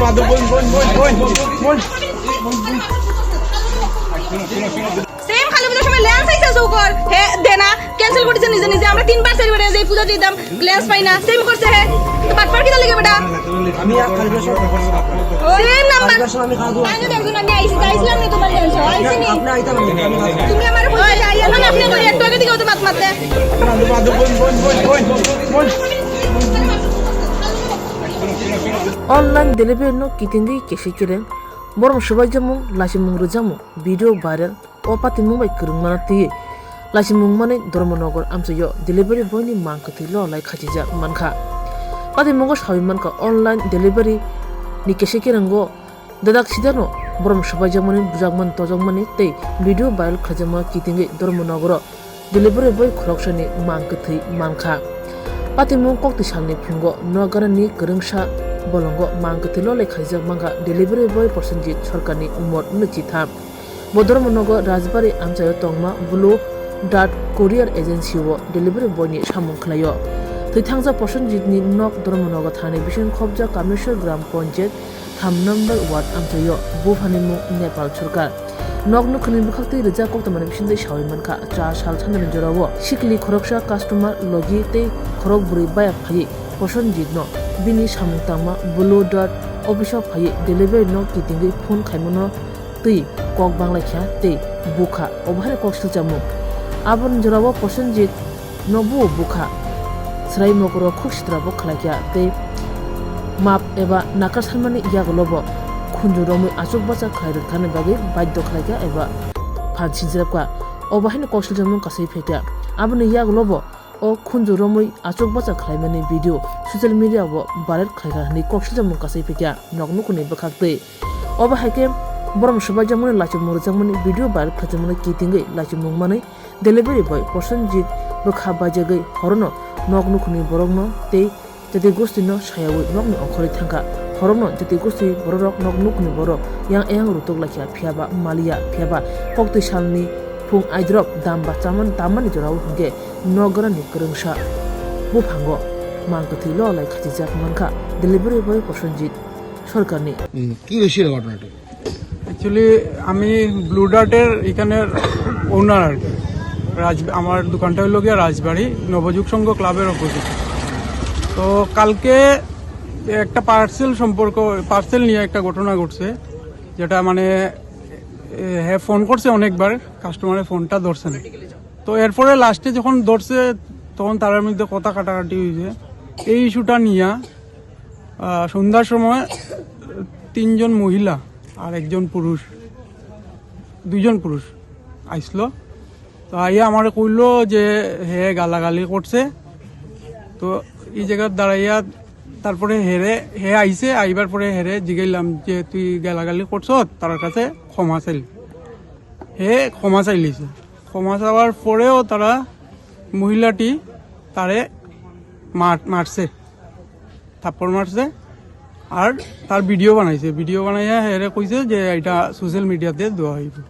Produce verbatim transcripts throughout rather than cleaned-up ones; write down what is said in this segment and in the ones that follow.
সেম কালী পুজোর সময় লেন্স আইসা শো কর। হে, দে না, ক্যান্সেল করেছে নিজে নিজে। আমরা তিনবার সেলিব্রেট এই পুজো দিতাম, লেন্স পাই না। সেম করছে হে। তো বাটপার কিতা লাগে বেটা? আমি আর কালী পুজোর সময়, সেম নাম্বার। কালী পুজোর সময় আমি খাওয়া দাওয়া তাই না, দেখুন, আমি আইসি, আইসলাম না তোমার লেন্স, আইসি নি। আপনি আইতে পারেন, আমি খাওয়া দাওয়া। তুমি আমার বলতে যাই, এখন আপনি করে একটু আগে দিকে তো বাত মারতে। Online delivery no kitingwi kesi kereng, borom swbaijamung, lachimung rwjamung, video viral, o patimung bai kwrwngmano twiwi lachimung manwi Dharmanagar amchaio delivery boy ni mang kwthwi lo lai khachijak mankha. Patimungo sawi mankha online delivery ni kesi kerengo dadak sidano borom swbaijakmani, bujakmani, tojakmani tei video viral khlaijakma kitingwi Dharmanagaro delivery boy khoroksani mang kwthwi mankha. Patimung kokti salni phungo nok ganani kwrwngsa bolongo mang kwthwi lolai khaijak mankha delivery boy Prosenjit Sarkarni umor nwi chitham. Bo Dharmanagar Rajbari amchaio tongma Blue Dart Courier Agency o delivery boy ni samung khlaio. Thwithangjak Prosenjit ni nok Dharmanagar thani bising khobjak Kameswar Gram Panchayat tham number ward amchaio, buphani mung Nepal Sarkar. Nok nukhungni bwkhaktwi rijak koktwmani bisingtwi sawi mankha, char sal thanani jorao sikli khoroksa customer logi tei khorok bwrwi baya phaiwi Prosenjit no bini samung tangma Blue Dart office o phaiwi delivery no kitingwi phone khaimano twi kok banglaikha tei bukha, obo hai kok silchamung. Aboni jorao Prosenjit no bo bukha. Swrai mokoro khuk sitra bo khlaikha tei map eba nakar sanmani yagulo bo khunju romwi achuk bacha khlai rwkthani bagwi baidhyo khlaikha eba phan sinjirapkha. Obo haino kok silchamung kasai phaikha. Aboni yagulo bo o khunju romwi achuk bacha khlaimani video social media o viral khlaikha hwnwi kok silchamung kasai phaikha nok nukhungni bwkhaktwi. Obo hai khe borom swbaijakmani lachimung rwjakmani video viral khlaijakmani kitingwi lachimung manwi delivery boy Prosenjit bwkha baijagwi horono nok nukhungni borokno tei jati gostino sayawi nokni ongkhorwi thangkha. Horokno jati gosti bororok nok nukhungni borok yang eyang rutuk laikha, phiyaba maliya, phiyaba koktwi salni phung aidrop damba chaman dammani jorao hwnkhe nok ganani kwrwngsa buphango mang kwthwi lolai khachijak mankha delivery boy Prosenjit Sarkarni. হুম, কি হয়েছিল ঘটনাটা? অ্যাকচুয়ালি আমি ব্লু ডার্টের এখানের ওনার আর কি। রাজ আমার দোকানটা হইলো গিয়া রাজবাড়ি নবযুগ সংঘ ক্লাবের অপোজিট। তো কালকে একটা পার্সেল সম্পর্ক, পার্সেল নিয়ে একটা ঘটনা ঘটছে, যেটা মানে এ, হ্যাঁ, ফোন করছে অনেকবার, কাস্টমারের ফোনটা ধরছে না। তো এরপরে লাস্টে যখন ধরছে, তখন তারার মধ্যে কথা কাটাকাটি হয়েছে। এই ইস্যুটা নিয়ে আহ, সন্ধ্যার সময় তিনজন মহিলা আর একজন পুরুষ, দুইজন পুরুষ আইসলো। তো আইয়া আমারে কইলো যে হে গালাগালি করছে। তো এই জায়গার দাঁড়াইয়া তারপরে হেরে, হে আইছে, আইবার পরে হেরে জিগাইলাম যে, "তুই গালাগালি করছত?" তার কাছে ক্ষমা চাইল। হে ক্ষমা চাইলিছে। ক্ষমা চাওয়ার পরেও তারা, মহিলাটি তারে মার-, মারছে। থাপ্পড় মারছে। আর তার ভিডিও বানাইছে, ভিডিও বানাইয়া হেরে কইছে যে এটা সোশ্যাল মিডিয়াতে দেওয়া হইব।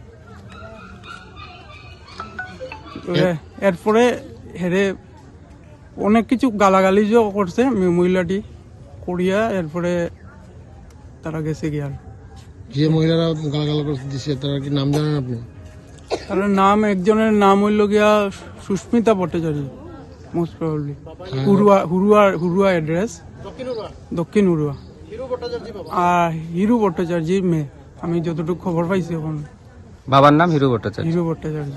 তো এ- এ-, এরপরে হেরে অনেক কিছু গালাগালি যে করছে মি-, মহিলাটি করিয়া এরপরে তারা গেছে গিয়া আর। যে মহিলারা গালাগাল করে দিছে, তারা কি নাম জানেন আপনি? তার নাম, একজনের নাম হইল গিয়া সুস্মিতা ভট্টাচার্য, মোস্ট প্রবাবলি। হ্যাঁ। হুরুয়া, হুরুয়া, হুরুয়া অ্যাড্রেস, দক্ষিণ হুরুয়া। আর হিরু ভট্টাচার্যের মেয়ে, আমি যতটুকু খবর পাইছি এখন। বাবার নাম হিরু ভট্টাচার্য। হিরু ভট্টাচার্য।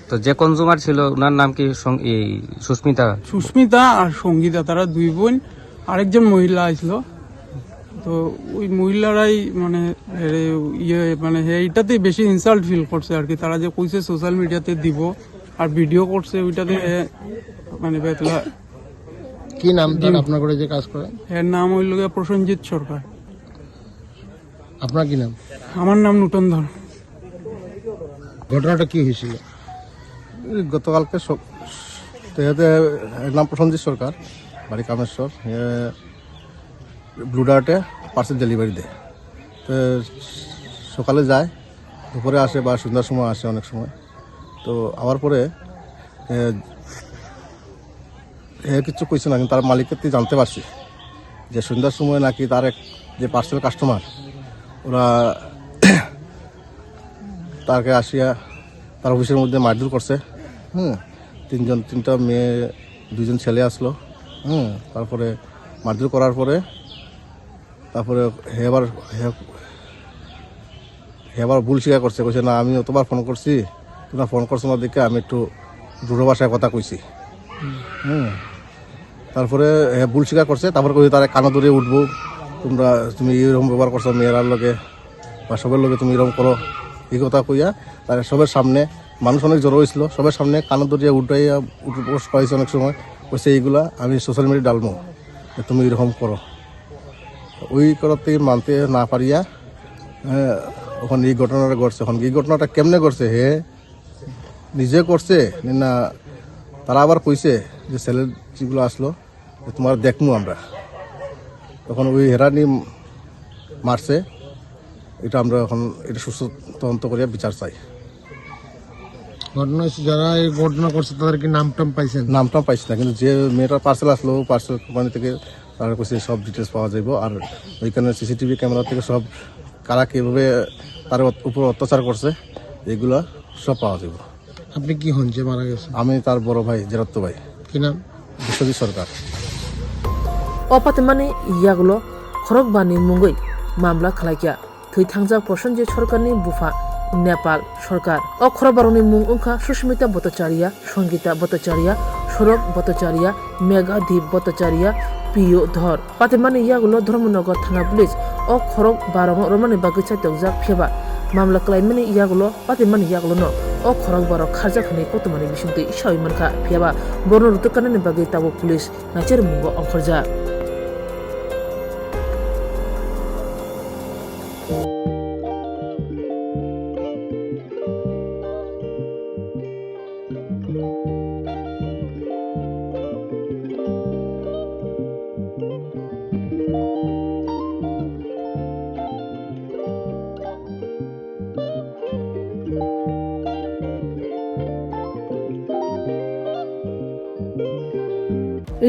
তো যে কনজিউমার ছিল, ওনার নাম কি সং-, এই সুস্মিতা? সুস্মিতা আর সঙ্গীতা, তারা দুই বোন। আরেকজন মহিলা আইছিল, তো ওই মহিলারাই মানে এরে ইয়ে মানে হে এইটাতেই বেশি ইনসাল্ট ফিল করছে আর কি। তারা যে কইছে সোশ্যাল মিডিয়াতে দিব আর ভিডিও করছে, ওইটাতে হে মানে বেতলা। কি নাম তার, আপনার ঘরে যে কাজ করে? এর নাম হইল গিয়া প্রসেনজিৎ সরকার। আপনার কি নাম? আমার নাম নূতন ধর। ঘটনাটা কি হয়েছিল? এই গতকালকে সব-, তো এতে এর নাম প্রসেনজিৎ সরকার, বাড়ি কামেশ্বর। এ ব্লু ডার্টে পার্সেল ডেলিভারি দেয়। তো সকালে যায়, দুপুরে আসে বা সন্ধ্যার সময় আসে অনেক সময়। তো আওয়ার পরে, এ, এ কিছু কইছে না, কিন্তু তার মালিকের থেকে জানতে পারছি যে সন্ধ্যার সময় নাকি তার এক যে পার্সেল কাস্টমার, ওরা তাকে আসিয়া তার অফিসের মধ্যে মারধর করছে। হুম, তিনজন, তিনটা মেয়ে, দুইজন ছেলে আসলো। হুম, তারপরে মারধর করার পরে, তারপরে হে আবার, হে, হে আবার ভুল স্বীকার করছে, কইছে, "না, আমি অতবার ফোন করছি, তোমরা ফোন করছো না দেখে আমি একটু রূঢ় ভাষায় কথা কইছি।" হুম, তারপরে হে ভুল স্বীকার করছে, তারপরে কইছে, "তারা কানো ধরে উঠবো, তোমরা, তুমি এরকম ব্যবহার করছো মেয়েরার লগে বা সবের লগে তুমি এরকম করো।" এই কথা কইয়া তারা সবের সামনে, মানুষ অনেক জড়ো হয়েছিল, সবের সামনে কানো ধরিয়া উঠাইয়া উঠবস করাইছে অনেক সময়। কইছে, "এইগুলা আমি সোশ্যাল মিডিয়া ডালমু, যে তুমি এরকম করো।" ওই করার থেকে মানতে না পারিয়া, হ্যাঁ, ওখানে এই ঘটনাটা ঘটছে। এখন এই ঘটনাটা কেমনে ঘটছে, হে নিজে করছে না তারা আবার কইছে যে ছেলের যেগুলো আসলো, যে তোমার দেখমু আমরা। তখন ওই হেরানি মারছে, এটা আমরা এখন এটা সুস্থ তদন্ত করে বিচার চাই। ঘটনা হচ্ছে, যারা এই ঘটনা করছে তাদের কি নাম টাম পাইছেন? নাম টাম পাইছি না, কিন্তু যে মেয়েটার পার্সেল আসলো, পার্সেল কোম্পানি থেকে তারা কইছে সব ডিটেলস পাওয়া যাইব। আর ওইখানে সিসিটিভি ক্যামেরা থেকে সব কারা কীভাবে তার অত-, উপর অত্যাচার করছে, এগুলা সব পাওয়া যাইব। আপনি কি হন যে মারা গেছে? আমি তার বড় ভাই, জেরাত্ত ভাই। কি নাম? বিশ্বজিৎ সরকার। O patimani yagulo khorokbani mungwi mamla khlaikha. Thwi thangjak Prosenjit Sarkarni bupha Nepal Sarkar. O khorokbarokni mung wngkha Susmita Bhattacharya, Sangita Bhattacharya, Sorok Bhattacharya, Megha Deep Bhattacharya, Piyo Dhor. Patimani yagulo Dharmanagar thana police o khorokbarokno romani bagwi chaitokjak, phiyaba mamla klaimani yagulo patimani yagulono o khorokbarok kharjak hwnwi kotomani bisingtwi sawi mankha, phiyaba borokno rwtwk kanani bagwi tabuk police naichermungo ongkhorjak.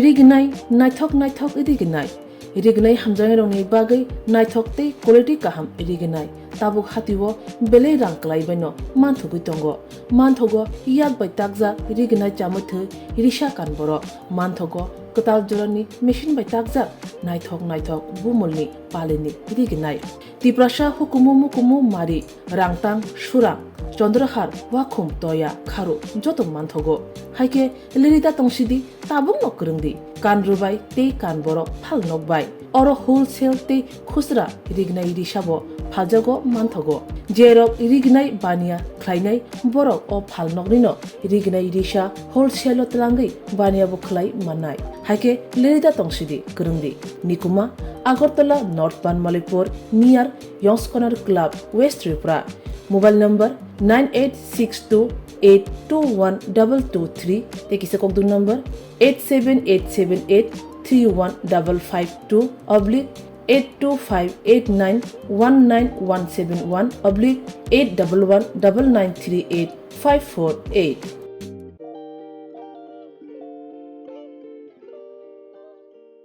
Rignai, naithok naithok rignai. Rignai hamjaknairokni bagwi naithok tei quality kaham rignai. Tabuk hatio belai rang kwlai baino manthogwi tongo. Manthogo yak bai takjak rignai chamwi thwi risa kan borok. Manthogo kwtal jorani machine bai takjak naithok naithok bumulni palini rignai. Tiprasa hukumu mukumu mari, Rangtang, Surang, Chandrahar, Wakhum, Toya, Kharu joto manthogo. Haikhe lirida tongsidi, tabukno kwrwngdi. Kan rwbai tei kan borok phal nokbai. Oro wholesale tei khusra rignai risabo phaljago manthogo. Jerok rignai baniya khlainai borok o phalnoknino rignai risa wholesale-o twlangwi baniyabo khlai mannai. Haikhe lirida tongsidi, kwrwngdi. Nikuma, Agartala North Banmalipur, near Yongskonar Club, West Tripura. Mobile number nine eight six two eight two one double two three tei kisa kokdung number eight seven eight seven eight three one double five two oblique eight two five eight nine one nine one seven one oblique eight double one double nine three eight five four eight.